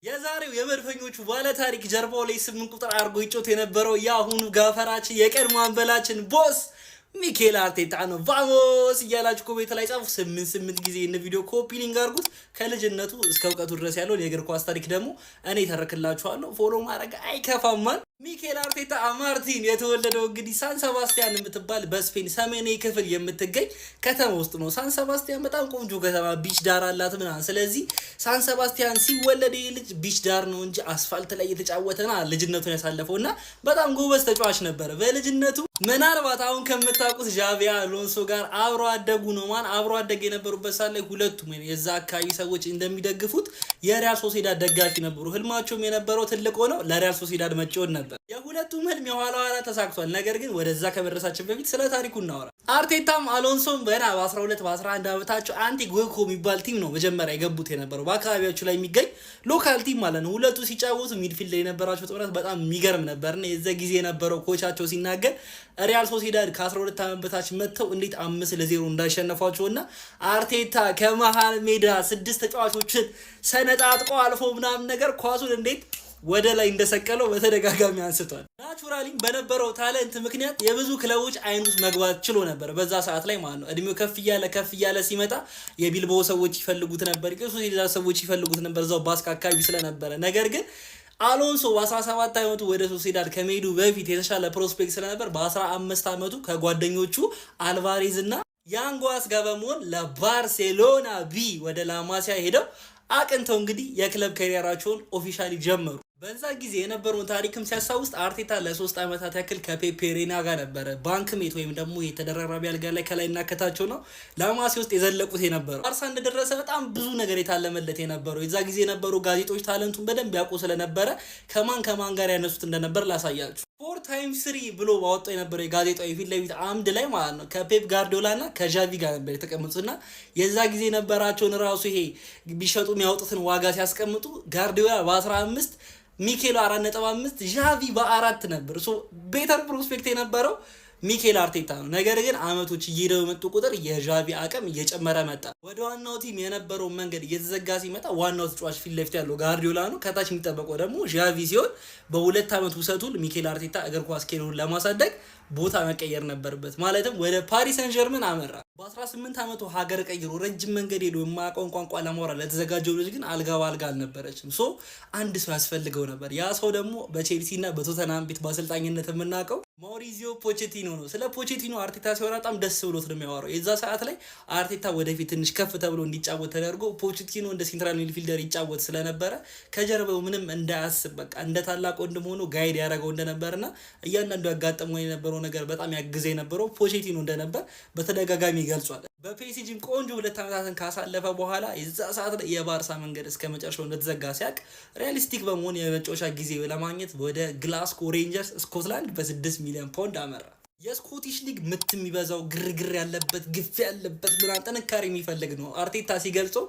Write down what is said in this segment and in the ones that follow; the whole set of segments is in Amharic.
የዛሬው የመድፈኞቹ ባለ ታሪክ ጀርባው ላይ 8 ቁጥር አድርጎ ይጮት የነበረው የአሁኑ gaffer ኣችን፣ የቀድሞ አንበላችን boss ሚኬል አርቴታ ነው። Vamos እያላችሁ comment ላይ ጻፉ። ስምንት ስምንት ጊዜ ይህን ቪዲዮ copy link አድርጉት። ከልጅነቱ እስከ እውቀቱ ድረስ ያለውን የእግር ኳስ ታሪክ ደግሞ እኔ ተረክላችኋለሁ። Follow ማድረግ አይከፋማል። ሚኬል አርቴታ አማርቲን የተወለደው እንግዲህ ሳን ሰባስቲያን የምትባል በስፔን ሰሜናዊ ክፍል የምትገኝ ከተማ ውስጥ ነው። ሳን ሰባስቲያን በጣም ቆንጆ ከተማ፣ beach ዳር አላት ምናምን። ስለዚህ ሳን ሰባስቲያን ሲወለድ ይህ ልጅ beach ዳር ነው እንጂ አስፋልት ላይ እየተጫወተና ልጅነቱን ያሳለፈው እና በጣም ጎበዝ ተጫዋች ነበረ በልጅነቱ። ምናልባት አሁን ከምታውቁት ዣቪ አሎንሶ ጋር አብሮ አደጉ ነው። ማን አብሮ አደግ የነበሩበት ሳለ ሁለቱም የዛ አካባቢ ሰዎች እንደሚደግፉት የሪያል ሶሴዳድ ደጋፊ ነበሩ። ህልማቸውም የነበረው ትልቅ ሆነው ለሪያል ሶሴዳድ መጫወት ነበር። የሁለቱም ህልም የኋላ ኋላ ተሳክቷል። ነገር ግን ወደዛ ከመድረሳችን በፊት ስለ ታሪኩ እናወራ። አርቴታም አሎንሶም ገና በ12 በ11 ዓመታቸው አንቲጉዌኮ የሚባል team ነው መጀመሪያ የገቡት የነበረው፣ በአካባቢያቸው ላይ የሚገኝ local team ማለት ነው። ሁለቱ ሲጫወቱ midfield ላይ የነበራቸው ጥምረት በጣም የሚገርም ነበርና የዛ ጊዜ የነበረው coach ኣቸው ሲናገር ሪያል ሶሴዳድ ከ12 ዓመት በታች መጥተው እንዴት 5-0 እንዳሸነፏቸው እና አርቴታ ከመሃል ሜዳ ስድስት ተጫዋቾችን ሰነጣጥቆ አልፎ ምናምን ነገር ኳሱን እንዴት ወደ ላይ እንደሰቀለው በተደጋጋሚ አንስቷል። Naturally በነበረው talent ምክንያት የብዙ ክለቦች አይን ውስጥ መግባት ችሎ ነበር በዛ ሰዓት ላይ ማለት ነው። እድሜው ከፍ እያለ ከፍ እያለ ሲመጣ የቢልባኦ ሰዎች ይፈልጉት ነበር፣ የሶሴዳድ ሰዎች ይፈልጉት ነበር እዛው ባስክ አካባቢ ስለነበረ። ነገር ግን አሎንሶ በ17 ዓመቱ ወደ ሶሴዳድ ከመሄዱ በፊት የተሻለ prospect ስለነበር በ15 ዓመቱ ከጓደኞቹ አልቫሬዝ እና ያንጓስ ጋር በመሆን ለባርሴሎና ቢ ወደ ላማሲያ ሄደው አቅንተው እንግዲህ የክለብ career ኣቸውን officially ጀመሩ። በዛ ጊዜ የነበረውን ታሪክም ሲያስታውስ አርቴታ ለ3 ዓመታት ያክል ከፔፔ ሬና ጋር ነበረ bunk mate ወይም ደግሞ የተደራራቢ አልጋ ላይ ከላይና ከታቸው ነው ላማሲያ ውስጥ የዘለቁት የነበረው። ባርሳ እንደደረሰ በጣም ብዙ ነገር የታለመለት የነበረው፣ የዛ ጊዜ የነበሩ ጋዜጦች talent ኡን በደንብ ያውቁ ስለነበረ ከማን ከማን ጋር ያነሱት እንደነበር ላሳያችሁ። 4x3 ብሎ ባወጣው የነበረው የጋዜጣው የፊት ለፊት አምድ ላይ ማለት ነው ከፔፕ ጋርዲዮላ እና ከዣቪ ጋር ነበር የተቀመጡት እና የዛ ጊዜ የነበራቸውን ራሱ ይሄ ቢሸጡ የሚያወጡትን ዋጋ ሲያስቀምጡ ጋርዲዮላ በ15፣ ሚኬል 4.5፣ ዣቪ በ4 ነበር። So better prospect የነበረው ሚኬል አርቴታ ነው። ነገር ግን አመቶች እየሄደ በመጡ ቁጥር የዣቪ አቅም እየጨመረ መጣ። ወደ ዋናው team የነበረውን መንገድ እየተዘጋ ሲመጣ ዋናው ተጫዋች ፊት ለፊት ያለው ጋርዲዮላ ነው። ከታች የሚጠበቀው ደግሞ ዣቪ ሲሆን በ2 ዓመት ውሰቱን ሚኬል አርቴታ እግር ኳስ career ኡን ለማሳደግ ቦታ መቀየር ነበረበት። ማለትም ወደ ፓሪስ ሰን ጀርመን አመራ። በ18 ዓመቱ ሀገር ቀይሮ ረጅም መንገድ ሄዶ የማያውቀውን ቋንቋ ለማውራት ለተዘጋጀው ልጅ ግን አልጋ በአልጋ አልነበረችም። So አንድ ሰው ያስፈልገው ነበር። ያ ሰው ደግሞ በቼልሲ እና በቶተንሃም ቤት በአሰልጣኝነት የምናውቀው ማውሪዚዮ ፖቼቲኖ ነው። ስለ ፖቼቲኖ አርቴታ ሲወራ በጣም ደስ ብሎት ነው የሚያወራው። የዛ ሰዓት ላይ አርቴታ ወደፊት ትንሽ ከፍ ተብሎ እንዲጫወት ተደርጎ ፖቼቲኖ እንደ central midfielder ይጫወት ስለነበረ ከጀርባው ምንም እንዳያስብ በቃ እንደ ታላቅ ወንድም ሆኖ guide ያደረገው እንደነበርና እያንዳንዱ ያጋጠመው የነበረው ነገር በጣም ያግዘ የነበረው ፖቼቲኖ እንደነበር በተደጋጋሚ ገልጿል። በፒኤስጂም ቆንጆ 2 ዓመታትን ካሳለፈ በኋላ የዛ ሰዓት ላይ የባርሳ መንገድ እስከ መጨረሻው እንደተዘጋ ሲያቅ realistic በመሆን የመጫወቻ ጊዜ ለማግኘት ወደ ግላስጎ ሬንጀርስ ስኮትላንድ በ6 ሚሊዮን ፓውንድ አመራ። የ Scottish ሊግ ምት የሚበዛው፣ ግርግር ያለበት፣ ግፊያ ያለበት ምናምን ጥንካሬ የሚፈልግ ነው። አርቴታ ሲገልጸው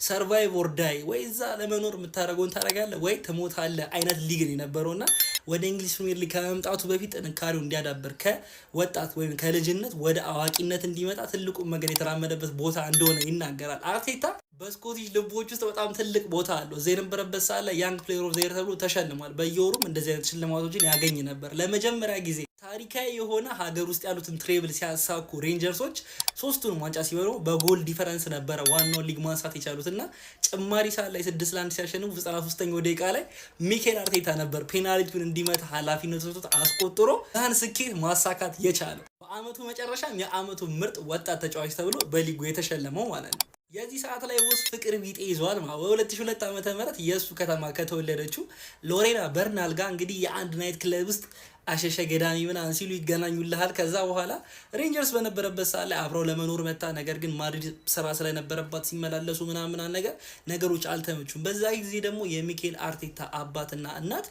survive or die፣ ወይ እዛ ለመኖር የምታደርገውን ታደርጋለህ ወይ ትሞታለህ አይነት ሊግ ነው የነበረው እና ወደ እንግሊዝ ፕሪሚየር ሊግ ከመምጣቱ በፊት ጥንካሬው እንዲያዳብር፣ ከወጣት ወይም ከልጅነት ወደ አዋቂነት እንዲመጣ ትልቁ መንገድ የተራመደበት ቦታ እንደሆነ ይናገራል። አርቴታ በ Scottish ልቦች ውስጥ በጣም ትልቅ ቦታ አለው። እዛ የነበረበት ሰዓት ላይ Young Player of the Year ተብሎ ተሸልሟል። በየወሩም እንደዚህ አይነት ሽልማቶችን ያገኝ ነበር። ለመጀመሪያ ጊዜ ታሪካዊ የሆነ ሀገር ውስጥ ያሉትን treble ሲያሳኩ ሬንጀርሶች ሶስቱንም ዋንጫ ሲበሉ በ goal difference ነበረ ዋናውን ሊግ ማንሳት የቻሉት እና ጭማሪ ሰዓት ላይ 6-1 ሲያሸንፉ 93ኛው ደቂቃ ላይ ሚኬል አርቴታ ነበር ፔናልቲውን እንዲመታ ኃላፊነት ሰጥቶት አስቆጥሮ ያን ስኬት ማሳካት የቻለው። በአመቱ መጨረሻም የአመቱ ምርጥ ወጣት ተጫዋች ተብሎ በሊጉ የተሸለመው ማለት ነው። የዚህ ሰዓት ላይ boss ፍቅር ቢጤ ይዘዋል ማለት በ2002 ዓመተ ምህረት የእሱ ከተማ ከተወለደችው ሎሬና በርናል ጋር እንግዲህ የአንድ night club ውስጥ አሸሸ ገዳሚ ምናምን ሲሉ ይገናኙልሃል። ከዛ በኋላ ሬንጀርስ በነበረበት ሰዓት ላይ አብረው ለመኖር መታ። ነገር ግን ማድሪድ ስራ ስለነበረባት ሲመላለሱ ምናምን ነገር ነገሮች አልተመቹም። በዛ ጊዜ ደግሞ የሚኬል አርቴታ አባትና እናት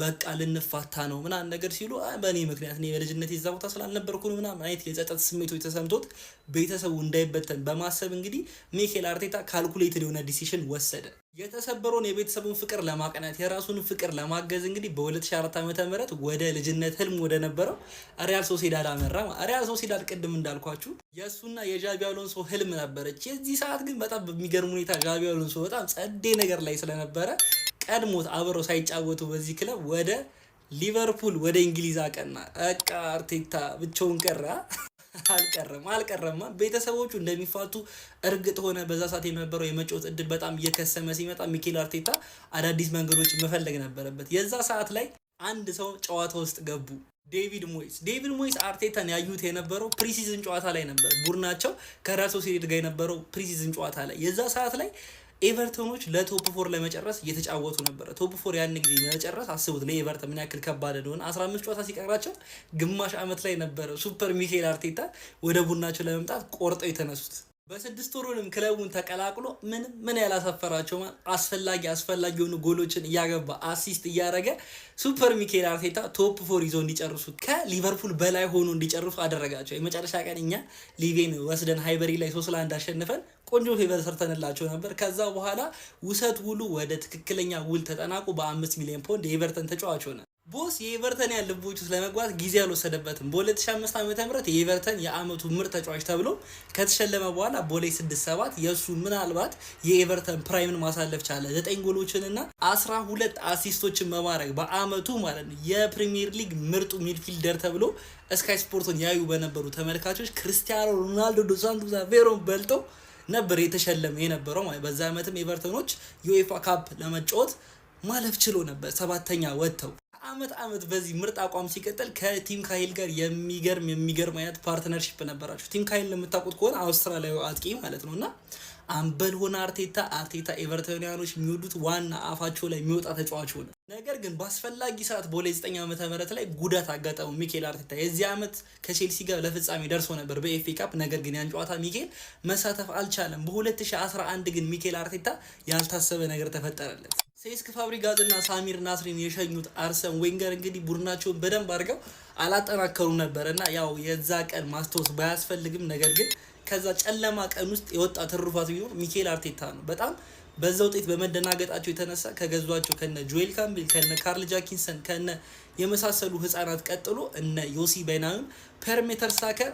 በቃ ልንፋታ ነው ምናምን ነገር ሲሉ በእኔ ምክንያት፣ እኔ በልጅነት የዛ ቦታ ስላልነበርኩ ነው ምናምን አይነት የጸጸት ስሜቶች ተሰምቶት ቤተሰቡ እንዳይበተን በማሰብ እንግዲህ ሚኬል አርቴታ calculated የሆነ decision ወሰደ። የተሰበረውን የቤተሰቡን ፍቅር ለማቅናት፣ የራሱን ፍቅር ለማገዝ እንግዲህ በ2004 ዓ.ም ወደ ልጅነት ህልም ወደ ነበረው ሪያል ሶሲዳድ አመራ። ሪያል ሶሲዳድ ቅድም እንዳልኳችሁ የእሱና የዣቢ አሎንሶ ህልም ነበረች። የዚህ ሰዓት ግን በጣም በሚገርም ሁኔታ ዣቢ አሎንሶ በጣም ጸዴ ነገር ላይ ስለነበረ ቀድሞት አብረው ሳይጫወቱ በዚህ ክለብ ወደ ሊቨርፑል ወደ እንግሊዝ አቀና። በቃ አርቴታ ብቻውን ቀራ። አልቀረም አልቀረማ። ቤተሰቦቹ እንደሚፋቱ እርግጥ ሆነ። በዛ ሰዓት የነበረው የመጫወት እድል በጣም እየከሰመ ሲመጣ ሚኬል አርቴታ አዳዲስ መንገዶች መፈለግ ነበረበት። የዛ ሰዓት ላይ አንድ ሰው ጨዋታ ውስጥ ገቡ። ዴቪድ ሞይስ። ዴቪድ ሞይስ አርቴታን ያዩት የነበረው pre-season ጨዋታ ላይ ነበር። ቡድናቸው ከሪያል ሶሲዳድ ጋር የነበረው pre-season ጨዋታ ላይ የዛ ሰዓት ላይ ኤቨርተኖች ለ top four ለመጨረስ እየተጫወቱ ነበረ። Top four ያን ጊዜ ለመጨረስ አስቡት ለኤቨርተን ምን ያክል ከባድ እንደሆነ። 15 ጨዋታ ሲቀራቸው ግማሽ ዓመት ላይ ነበረ super ሚኬል አርቴታ ወደ ቡድናቸው ለመምጣት ቆርጠው የተነሱት። በ6 ወሩንም ክለቡን ተቀላቅሎ ምንም ምን ያላሳፈራቸው አስፈላጊ አስፈላጊ የሆኑ ጎሎችን እያገባ assist እያደረገ super ሚኬል አርቴታ top four ይዘው እንዲጨርሱ ከሊቨርፑል በላይ ሆኖ እንዲጨርሱ አደረጋቸው። የመጨረሻ ቀን እኛ ሊቬን ወስደን ሃይበሪ ላይ 3-1 አሸንፈን ቆንጆ favor ሰርተንላቸው ነበር። ከዛ በኋላ ውሰት ውሉ ወደ ትክክለኛ ውል ተጠናቆ በ5 ሚሊዮን ፓውንድ የኤቨርተን ተጫዋች ሆነ። Boss የኤቨርተን ያን ልቦች ውስጥ ለመግባት ጊዜ አልወሰደበትም። በ2005 ዓ.ም የኤቨርተን የአመቱ ምርጥ ተጫዋች ተብሎ ከተሸለመ በኋላ በ2067 የእሱ ምናልባት የኤቨርተን prime ን ማሳለፍ ቻለ። 9 ጎሎችን እና 12 assist ኦችን በማድረግ በአመቱ ማለት ነው የፕሪሚየር ሊግ ምርጡ midfielder ተብሎ ስካይ ስፖርትን ያዩ በነበሩ ተመልካቾች ክርስቲያኖ ሮናልዶ ዶ ሳንቶስ አቬሮን በልጦ ነበር የተሸለመ የነበረው ማለት። በዛ ዓመትም ኤቨርተኖች ዩኤፋ ካፕ ለመጫወት ማለፍ ችሎ ነበር ሰባተኛ ወጥተው። አመት አመት በዚህ ምርጥ አቋም ሲቀጥል ከቲም ካሂል ጋር የሚገርም የሚገርም አይነት partnership ነበራቸው። ቲም ካሂል የምታውቁት ከሆነ አውስትራሊያዊ አጥቂ ማለት ነው እና አምበል ሆነ አርቴታ። አርቴታ ኤቨርቶኒያኖች የሚወዱት ዋና አፋቸው ላይ የሚወጣ ተጫዋች ሆነ። ነገር ግን በአስፈላጊ ሰዓት በ2009 ዓመተ ምህረት ላይ ጉዳት አጋጠመው ሚኬል አርቴታ። የዚህ ዓመት ከቼልሲ ጋር ለፍጻሜ ደርሶ ነበር በኤፍኤ ካፕ። ነገር ግን ያን ጨዋታ ሚኬል መሳተፍ አልቻለም። በ2011 ግን ሚኬል አርቴታ ያልታሰበ ነገር ተፈጠረለት። ሴስክ ፋብሪጋዝ እና ሳሚር ናስሪን የሸኙት አርሰን ዌንገር እንግዲህ ቡድናቸውን በደንብ አድርገው አላጠናከሩም ነበር እና ያው የዛ ቀን ማስታወስ ባያስፈልግም ነገር ግን ከዛ ጨለማ ቀን ውስጥ የወጣ ትሩፋት ቢኖር ሚኬል አርቴታ ነው። በጣም በዛ ውጤት በመደናገጣቸው የተነሳ ከገዟቸው ከነ ጆኤል ካምቤል፣ ከነ ካርል ጃኪንሰን፣ ከነ የመሳሰሉ ህፃናት ቀጥሎ እነ ዮሲ ቤናዩን፣ ፐር ሜርተሳከር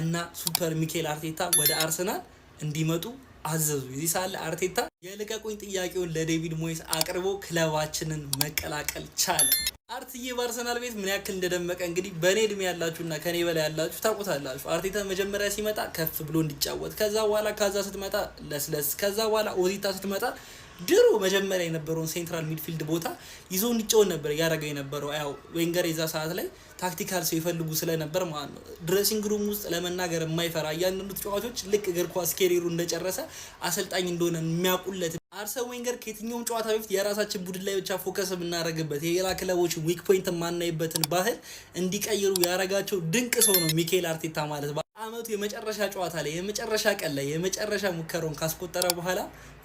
እና super ሚኬል አርቴታ ወደ አርሰናል እንዲመጡ አዘዙ። የዚህ ሰዓት አርቴታ የልቀቁኝ ጥያቄውን ለዴቪድ ሞይስ አቅርቦ ክለባችንን መቀላቀል ቻለ። አርትዬ በአርሰናል ቤት ምን ያክል እንደደመቀ እንግዲህ በእኔ እድሜ ያላችሁና ከኔ በላይ ያላችሁ ታውቁታላችሁ። አርቴታ መጀመሪያ ሲመጣ ከፍ ብሎ እንዲጫወት፣ ከዛ በኋላ ካዛ ስትመጣ ለስለስ፣ ከዛ በኋላ ኦዚታ ስትመጣ ድሮ መጀመሪያ የነበረውን central midfield ቦታ ይዞ እንዲጫወት ነበር እያደረገው የነበረው። ያው ዌንገር የዛ ሰዓት ላይ tactical ሰው ይፈልጉ ስለነበር ማለት ነው። Dressing room ውስጥ ለመናገር የማይፈራ፣ እያንዳንዱ ተጫዋቾች ልክ እግር ኳስ career ኡ እንደጨረሰ አሰልጣኝ እንደሆነ የሚያውቁለት አርሰን ዌንገር ከየትኛውም ጨዋታ በፊት የራሳችን ቡድን ላይ ብቻ focus የምናደርግበት የሌላ ክለቦች weak point የማናይበትን ባህል እንዲቀይሩ ያደረጋቸው ድንቅ ሰው ነው ሚኬል አርቴታ ማለት። በአመቱ የመጨረሻ ጨዋታ ላይ፣ የመጨረሻ ቀን ላይ የመጨረሻ ሙከራውን ካስቆጠረ በኋላ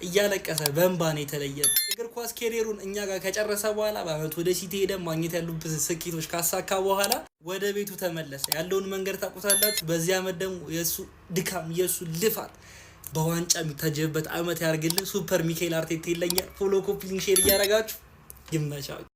እያለቀሰ በእንባ ነው የተለየ። እግር ኳስ career ኡን እኛ ጋር ከጨረሰ በኋላ በአመቱ ወደ ሲቲ ሄደ ማግኘት ያሉበት ስኬቶች ካሳካ በኋላ ወደ ቤቱ ተመለሰ። ያለውን መንገድ ታውቁታላችሁ። በዚህ አመት ደግሞ የእሱ ድካም የእሱ ልፋት በዋንጫ የሚታጀብበት አመት ያርግልን። Super ሚካኤል አርቴታ ይለኛል። Follow፣ copy link፣ share እያደረጋችሁ ይመቻችሁ።